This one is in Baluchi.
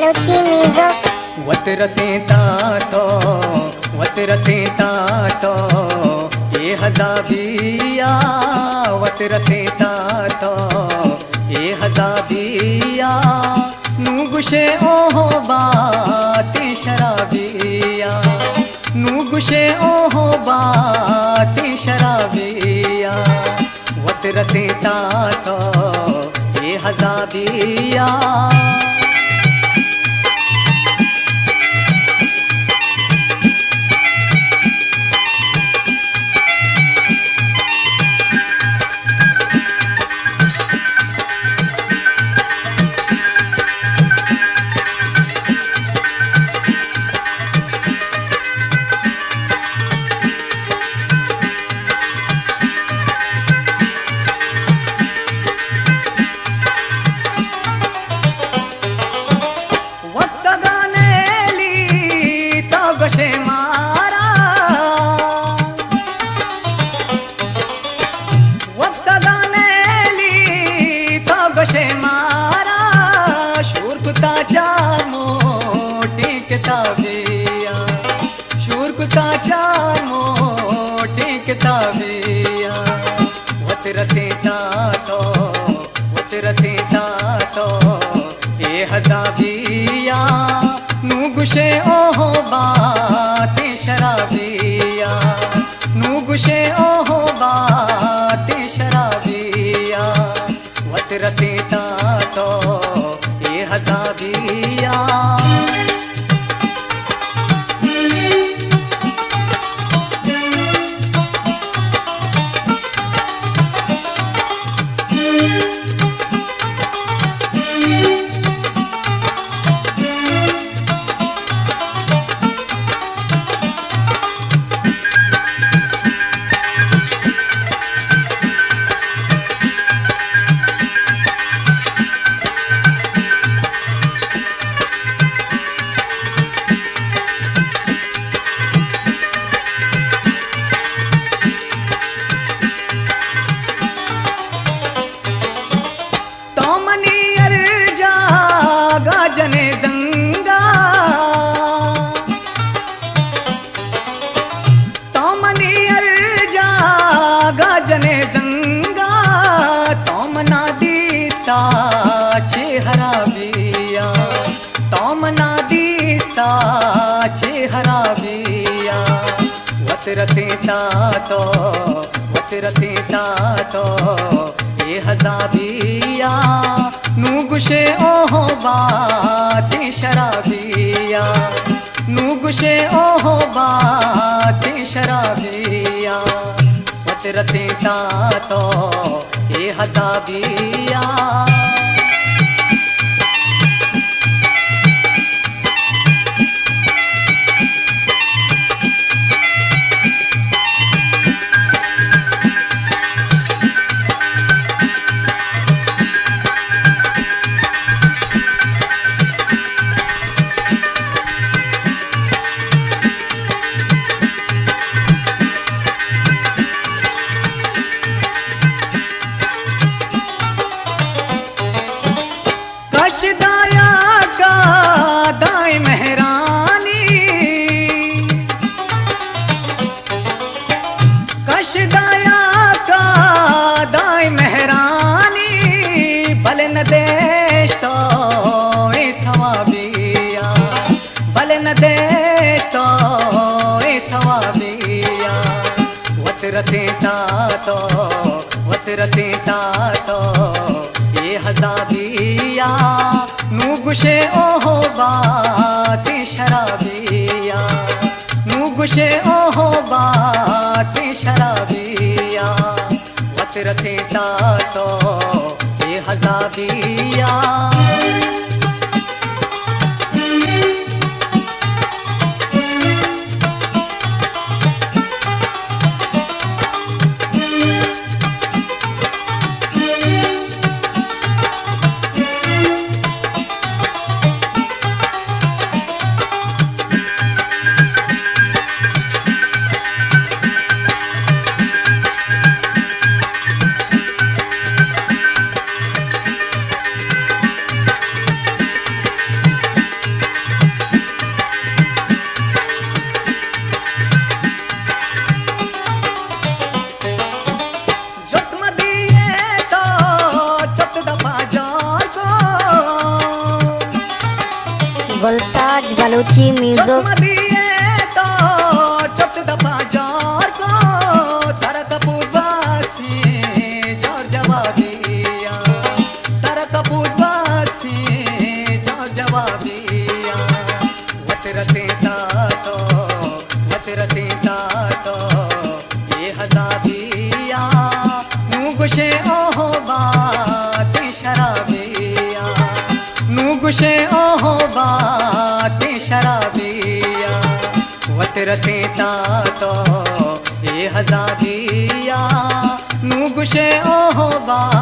وت رسینتا تو، وت رسینتا تو، اے ہزابیا، وت رسینتا تو، اے ہزابیا، نوں گشے اوہو باتیں شرابیا، نوں گشے اوہو باتیں شرابیا۔ وت رسینتا تو اے ہزابیا۔ وت سگا نیلی تو گشے مارا، وت سگا نیلی تو گشے مارا، شور کتا چار موٹیں کتابیا، شور کتا چار موٹیں کتابیا۔ وت رسینتا تو، وت رسینتا تو، اے ہزابیا، نوں گشے اوہو باتیں شرابیا، نوں گشے اوہو باتیں شرابیا۔ وت رسینتا تو اے ہزابیا۔ تو منی ہر جاگہ جنے زنگا، تو منی ہر جاگہ جنے زنگا، تو منا دیستا چے ہرابیا، تو منا دیستا چے ہرابیا۔ وت رسینتا تو، وت رسینتا تو، اے ہزابیا، نوں گشے اوہو باتیں شرابیا، نوں گشے اوہو باتیں شرابیا۔ وت رسینتا تو اے ہزابیا۔ کش دایا کا دائیں مہرانی، کش دایا کا دائیں مہرانی، بلے ندیش تو اے ثوابیا، بلے ندیش تو اے ثوابیا۔ وت رسینتا تو، وت رسینتا تو، اے ہزابیا، نوں گشے اوہو باتیں شرابیا، نوں گشے اوہو باتیں شرابیا۔ وت رسینتا تو اے ہزابیا۔ گلتاج بلوچی میوزک۔ چک مدیے تو چک دپا جار کو، تر کپوت باسی جار جوابیا، تر کپوت باسی جار جوابیا۔ وت رسینتا تو، وت رسینتا تو، بے حسابیا۔ نوں گوشے اوہو باتیں شرابیا، نوں گوشے اوہو باتیں شرابیا۔ وت رسینتا تو، بے حسابیا۔ نوں گوشے اوہو بات